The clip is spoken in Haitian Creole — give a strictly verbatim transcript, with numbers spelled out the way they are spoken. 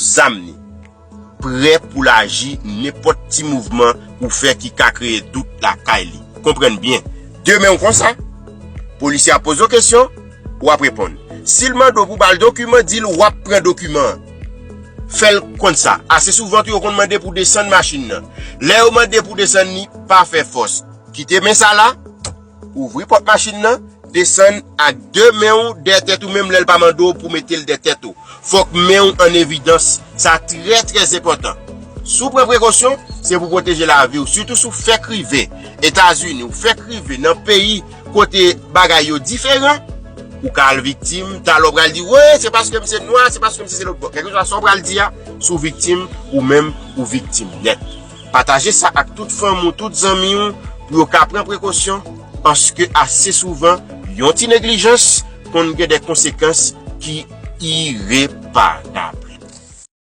zam ni, prè pou l aji nenpòt ti mouvman ou fè ki ka kreye dout lakay li. Konprann byen. Demen w konsa, polisye a poze w kesyon, w ap reponn. Si l mande w pou ba l dokiman, di l w ap pran dokiman an. Fè l konn sa. Ase souvan tou yo konn mande pou desann machin nan. Lè yo mande pou desann li, pa fè fòs. Kite men sa la, ouvri pòt machin nan, desann ak de men w dèyè tèt ou, menm lè l pa mande w pou mete l dèyè tèt ou. Fòk men w an evidans. Sa trè, trè enpòtan. Si w pran prekosyon, se pou pwoteje lavi w. Sitou si w fèk rive Etazini, ou fèk rive nan peyi kote bagay yo diferan, ou ka al viktim. Talè w pral di, "Wi, se paske m se nwa, se paske m se, se lòt bò." Kèlkeswa sa w pral di a, si w viktim, ou menm, ou viktim nèt. Pataje sa ak tout fanmi w, tout zanmi w, pou yo ka pran prekosyon, paske ase souvan, yon ti neglijans konn gen de konsekans ki ireparab.